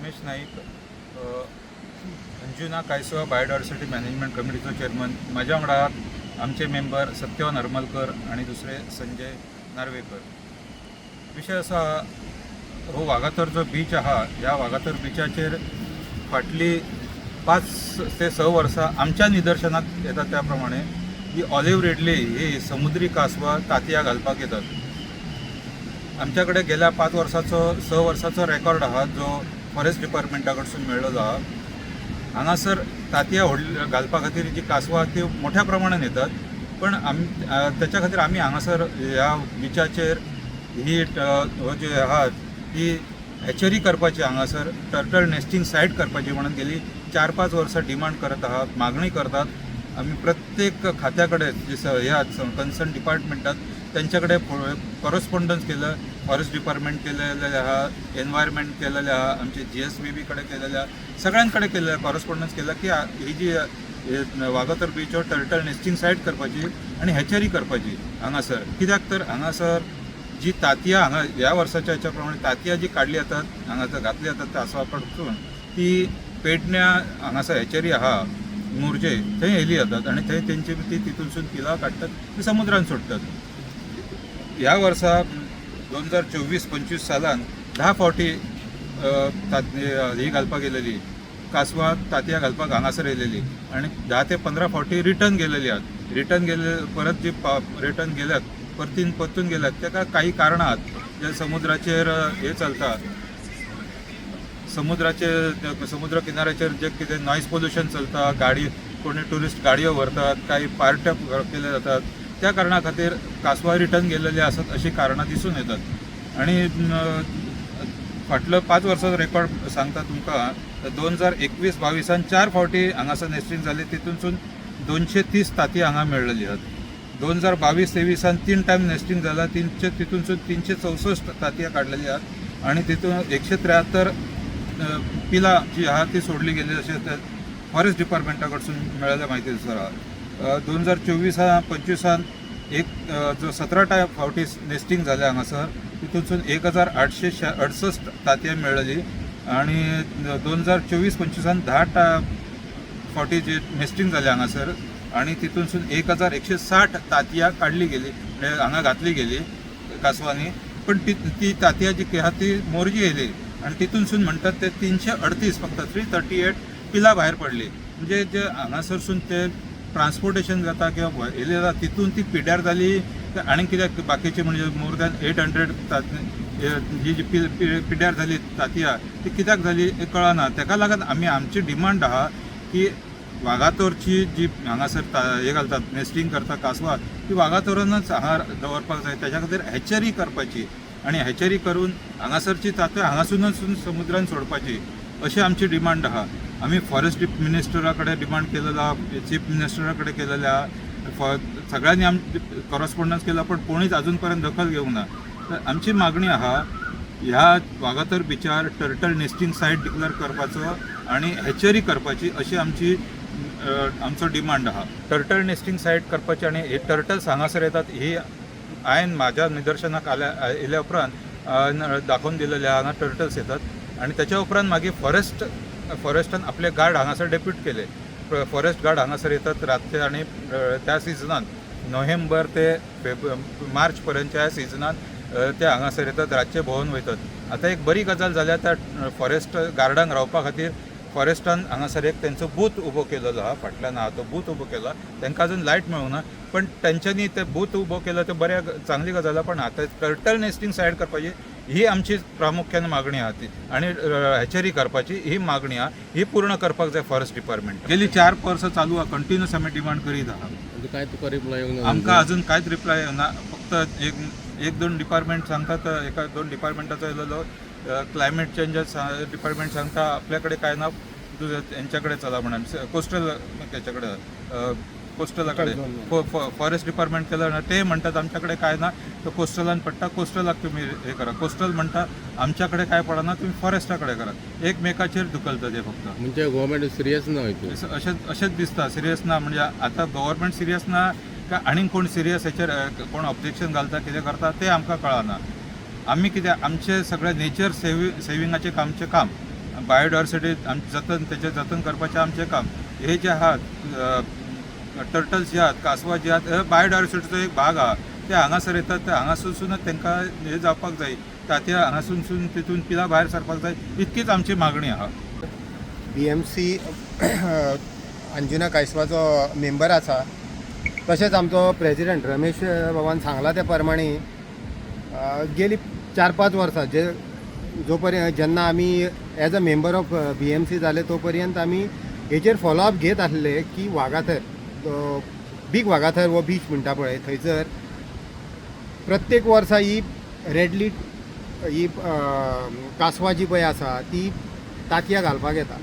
रमेश नाईक, अंजुना कायसो biodiversity management कमिटीचो chairman. म्हाज्या वांगडा आमचे मेंबर सत्यवान हरमलकर आणि दुसरे संजय नार्वेकर. विशय असा, हो वागातोर जो बीच आहा, ह्या वागातोर बिचाचेर फाटली 5 ते 6 वर्सां आमच्या निदर्शनाक येता त्या प्रमाणे ही ऑलिव्ह रिडली ही समुद्री कासवां तांतयां घालपाक येतात. आमच्या कडेन गेल्या 5 वर्साचो, 6 वर्साचो रेकॉर्ड आहा, जो फॉरेस्ट डिपार्टमेंटा कडसून मेळ्ळलो आहा. हांगासर तांतयां व्हडली घालपा खातीर जी कासवां ती मोठ्या प्रमाणान येतात, पण आमी त्याच्या खातीर आमी हांगासर ह्या बिचाचेर ही हो जी आहा ती हॅचरी करपाची, हांगासर टर्टल नेस्टिंग सायट करपाची म्हणून गेली 4-5 वर्सां डिमांड करत आहात, मागणी करतात. आमी प्रत्येक खात्या कडेन, जे ह्या कन्सर्न डिपार्टमेंटात, त्यांच्या कडेन कॉरस्पॉन्डन्स केलं. फॉरेस्ट डिपार्टमेंट केलेले आहा, एनवायरमेंट केलेले आहा, आमचे जीएसबी कडेन केलेले आहा, सगळ्यांकडे केलेलं कॉरस्पॉन्डन्स केलं की ही जी हे वागातोर बीचवर टर्टल नेस्टिंग सायट करपाची आणि हॅचरी करपाची हांगासर. कित्याक तर हांगासर जी तांतयां हांगा ह्या वर्साच्या ह्याच्या प्रमाणे तांतयां जी काडली जातात, हांगासर घातली जातात कासवा कडसून, ती पेडण्या हांगासर हॅचरी आहा मोरजे, थंय येयली जातात आणि थंय तेंची ती तितूनसून पिलां काडटात, ती समुद्रान सोडटात. ह्या वर्सा 2024-25 सालान 10 फावटी ही घालपाक गेलेली कासवां, तांतयां घालपाक हांगासर येयलेली आनी 10 ते 15 फावटी रिटर्न गेलेली आहात. रिटर्न गेले परत जी रिटर्न गेल्यात, परतीन परतून गेल्यात, ताका काही कारणां आहात. जे समुद्राचेर हे चलता, समुद्राचे समुद्र किनाऱ्याचेर जे कितें नॉयज पोल्युशन चलता, गाडी कोणी ट्युरिस्ट गाडयो व्हरतात, काही पार्ट्या केले जातात, त्या कारणा खातीर कासवां रिटर्न गेलेली आसत अशी कारणां दिसून येतात. आणि फाटलो 5 वर्साचो रेकॉर्ड सांगता तुमकां. 2021-22 चार फावटी हांगासर नेस्टिंग जाली, तितूनसून 230 तांतयां हांगा मेळ्ळेली आहात. 2022-23 तीन टायम नेस्टिंग जाला, तितूनसून 364 तांतयां काडलेली आहात आणि तितून 173 पिलां जी आहा ती सोडली गेली, अशें फॉरेस्ट डिपार्टमेंटा कडसून मेळ्ळेल्या म्हायती नुसार आहा. 2024-25 एक जो 17 टायम फावटी नेस्टिंग जालें हांगासर, तितूनसून 1868 तांतयां मेळ्ळली आणि 2024-25 10 फावटी जे नेस्टिंग जालें हांगासर आणि तितूनसून 1160 तांतयां काडली गेली, म्हणजे हांगा घातली गेली कासवांनी. पण ती ती तांतयां जी आहा ती मोरजी येयली आणि तितूनसून म्हणटात ते 338, फक्त 338 पिलां भायर पडली. म्हणजे जे हांगासरसून ते ट्रान्सपोर्टेशन जाता किंवा येयले जाता, तितून ती पिड्यार जाली आनी कित्याक बाकीचे, म्हणजे मोर दॅन 800 जी जी पिड्यार जाली तांतयां, ती कित्याक जाली हें कळना. ताका लागून आमी आमची डिमांड आहा की वागातोरची जी हांगासर हे घालतात, नेस्टिंग करता कासवां, ती वागातोरानच हांगा दवरपाक जाय. त्याच्या खातीर हॅचरी करपाची आणि हॅचरी करून हांगासरची तांतयां हांगासूनच समुद्रान सोडपाची, अशी आमची डिमांड आहा. आमी फॉरेस्ट मिनिस्टरा कडेन डिमांड केलेलो आहा, चीफ मिनिस्टरा कडेन केलेले आहा, सगळ्यांनी आम कॉरस्पॉन्डन्स केला, पण कोणीच अजून पर्यंत दखल घेवंक ना. तर आमची मागणी आहा, ह्या वागातोर बिचार टर्टल नेस्टिंग सायट डिक्लेअर करपाचो आणि हॅचरी करपाची, अशी आमची आमचो डिमांड आहा. टर्टल नेस्टिंग सायट करपाची आणि हे टर्टल्स हांगासर येतात ही हांवें म्हाज्या निदर्शनाक आल्या येयल्या उपरांत दाखोवन दिलेले आहा, हांगा टर्टल्स येतात. आणि त्याच्या उपरांत मागीर फॉरेस्टान आपले गार्ड हांगासर डेप्यूट केले. फॉरेस्ट गार्ड हांगासर येतात रातचे आणि त्या सिजनान नोव्हेंबर ते मार्च पर्यंतच्या ह्या सिजनान ते हांगासर येतात, रातचे भोंवन वयतात. आतां एक बरी गजाल जाल्या, त्या फॉरेस्ट गार्डांक रावपा खातीर फॉरेस्टान हांगासर एक तेंचो बूथ उबो केलेलो आहा. फाटल्यान आहा तो बूथ उबो केला. तांकां अजून लायट मेळूंक ना, पण तेंच्यांनी ते बूथ उबो केलो ते बऱ्या चांगली गजाल आहा. पण आतां टर्टल नेस्टिंग सायट करपाची ही आमची प्रामुख्यान मागणी आहा ती आणि हॅचरी करपाची ही मागणी आहा, ही पूर्ण करपाक जाय फॉरेस्ट डिपार्टमेंट. गेली 4 वर्सां चालू आहा, कंटिन्युअस आमी डिमांड करीत आहा. म्हणजे काय तुका रिप्लाय येवंक ना? आमकां अजून कांयच रिप्लाय येवना. फक्त एक एक दोन डिपार्टमेंट सांगतात, एका दोन डिपार्टमेंटाचो येयलेलो. क्लायमेट चेंज डिपार्टमेंट सांगता आपल्याकडे काय ना, तुझं यांच्याकडे चला म्हणून, कोस्टल त्याच्याकडे, कोस्टलाकडे. फॉरेस्ट डिपार्टमेंट केलं ना, ते म्हणतात आमच्याकडे काय ना, तर कोस्टलान पडटा, कोस्टलाक तुम्ही हे करा. कोस्टल म्हणटा आमच्याकडे काय पडना, तुम्ही फॉरेस्टाकडे करा. एकमेकाचेर धुकलता ते फक्त. म्हणजे गव्हर्मेंट सिरियस ना हितून? अशेंच अशेंच दिसता. सिरियस ना म्हणजे आतां गव्हर्मेंट सिरियस ना काय आनीक कोण सिरियस, हेचेर कोण ऑब्जेक्शन घालता, कितें करता तें आमकां कळना. आमी कितें, आमचें सगळें नेचर सेविंगाचें आमचें काम. बायोडायवर्सिटी जतन, तेचें जतन करपाचें आमचें काम. हे जे आहात टर्टल्स जे आहात, कासवां जे आहात, हे बायोडायवर्सिटीचो एक भाग आहा. ते हांगासर येतात, ते हांगासरसूनच तांकां हें जावपाक जाय, तांतयां हांगासूनसून तितून पिलां भायर सरपाक जाय, इतकीच आमची मागणी आहा. बीएमसी अंजुना कायसवाचो मेंबर आसा. तशेंच आमचो प्रेजिडेंट रमेश बाबान सांगला त्या प्रमाणे गेली 4-5 वर्सां जे जो पर्यंत जेन्ना आमी as a member of BMC जाले तो पर्यंत आमी हेचेर फॉलोअप घेत आसले की वागाथर, बीग वागाथर हो बीच म्हणटा पळय, थंयसर प्रत्येक वर्सा ही रेडलीट ही कासवां जी पळय आसा ती तांतयां घालपाक येता.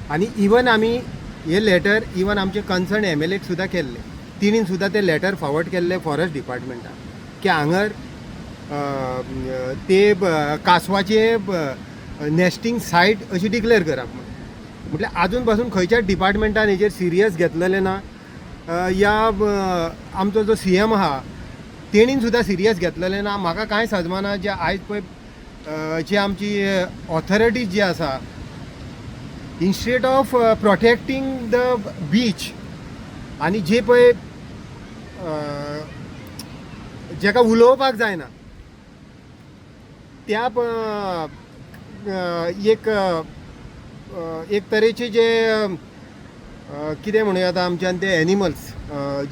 आनी इवन आमी हे लेटर इवन आमचे कन्सर्न एमएलएक सुद्दां केल्ले, तिणेन सुद्दां ते लेटर फॉरवर्ड केल्ले फॉरेस्ट डिपार्टमेंटाक की हांगर ते कासवाचे नॅस्टिंग सायट अशी डिक्लेअर करप म्हणून. म्हटल्यार आजून पासून खंयच्याच डिपार्टमेंटान हेजेर सिरियस घेतलेलें ना. या आमचो जो सीएम आहा तेणीन सुद्दां सिरियस घेतलेलें ना. म्हाका कांय सजमाना जे आयज पळय जी आमची ऑथॉरिटीज जी आसा, instead of protecting the beach आनी जे पळय जेका उलोवपाक जायना त्या एक एक तरेचे जे कितें म्हणूया आतां आमच्यान ते एनिमल्स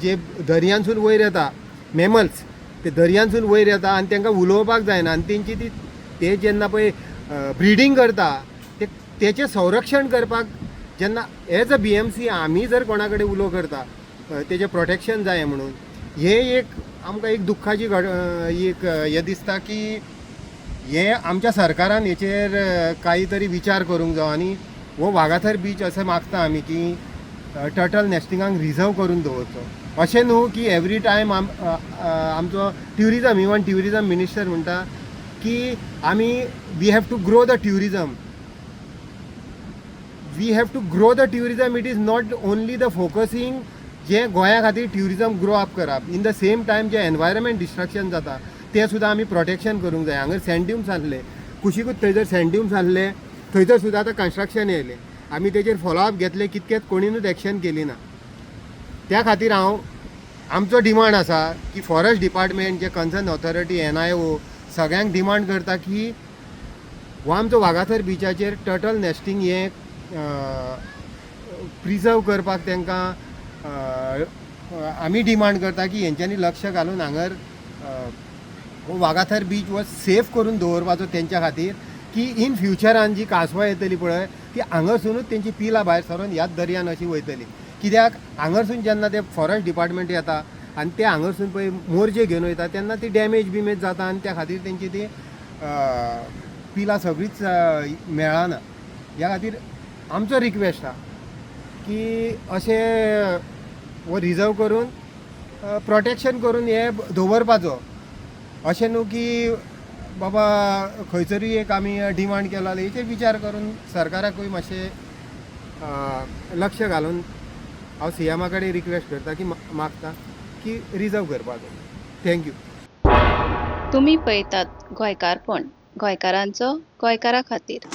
जे दर्यांसून वयर येता, मेमल्स ते दर्यांसून वयर येता आनी तांकां उलोवपाक जायना आनी तेंची ती ते जेन्ना पळय ब्रिडींग करता ते तेचें संरक्षण करपाक जेन्ना एज अ बीएमसी आमी जर कोणा कडेन उलो करता तेजें प्रोटेक्शन जाय म्हणून, हें एक आमकां एक दुख्खाची घड एक हें दिसता की हें आमच्या सरकारान हेचेर काही तरी विचार करूंक जावो. आनी हो वागाथर बीच अशें मागता आमी की टर्टल नॅस्टिंगाक रिजर्व करून दवरचो. अशें न्हू की एवरी टायम आमचो ट्युरिजम, इवन ट्युरिजम मिनिस्टर म्हणटा की आमी we have to grow the tourism, we have to grow the tourism. It is not only the focusing जे गोंया खातीर ट्युरिजम ग्रो अप करप, in the same time J environment destruction जाता तें सुद्दां आमी प्रोटेक्शन करूंक जाय. हांगा सँड ड्युन्स आसले, कुशीकूच थंयसर सँड ड्युन्स आसले, थंयसर सुद्दां आतां कन्स्ट्रक्शन येयलें. आमी तेजेर फॉलोअप घेतले कितकेच, कोणीनूच एक्शन केली ना. त्या खातीर हांव आमचो डिमांड आसा की फॉरेस्ट डिपार्टमेंट जे कन्सर्न ऑथॉरिटी, एनआयओ सगळ्यांक डिमांड करता की हो आमचो वागाथर बिचाचेर टर्टल नॅस्टिंग हें प्रिजर्व करपाक तांकां आमी डिमांड करता की हेंच्यांनी लक्ष घालून हांगर हो वागाथर बीच हो सेफ करून दवरपाचो तेंच्या खातीर की इन फ्युचरान जी कांसवां येतली पळय ती हांगासुनूच तेंची पिलां भायर सरून ह्याच दर्यान अशी वयतली. कित्याक हांगारसून जेन्ना ते फॉरेस्ट डिपार्टमेंट येता आनी ते हांगारसून पळय मोर्जे घेवन वयता तेन्ना ती डॅमेज बिमेज जाता आनी त्या खातीर तेंची ती पिलां सगळींच मेळना. ह्या खातीर आमचो रिक्वेस्ट आहा की अशें हो रिजर्व करून प्रोटेक्शन करून हे दवरपाचो. अशें न्हू की बाबा खंयसरूय एक आमी डिमांड केला जाल्यार हेचेर विचार करून सरकाराकूय मातशें लक्ष घालून हांव सीएमा कडेन रिक्वेस्ट करता की मागता की रिजर्व करपाचो. Thank you. तुमी पळयतात गोंयकारपण, गोंयकारांचो गोंयकारा खातीर.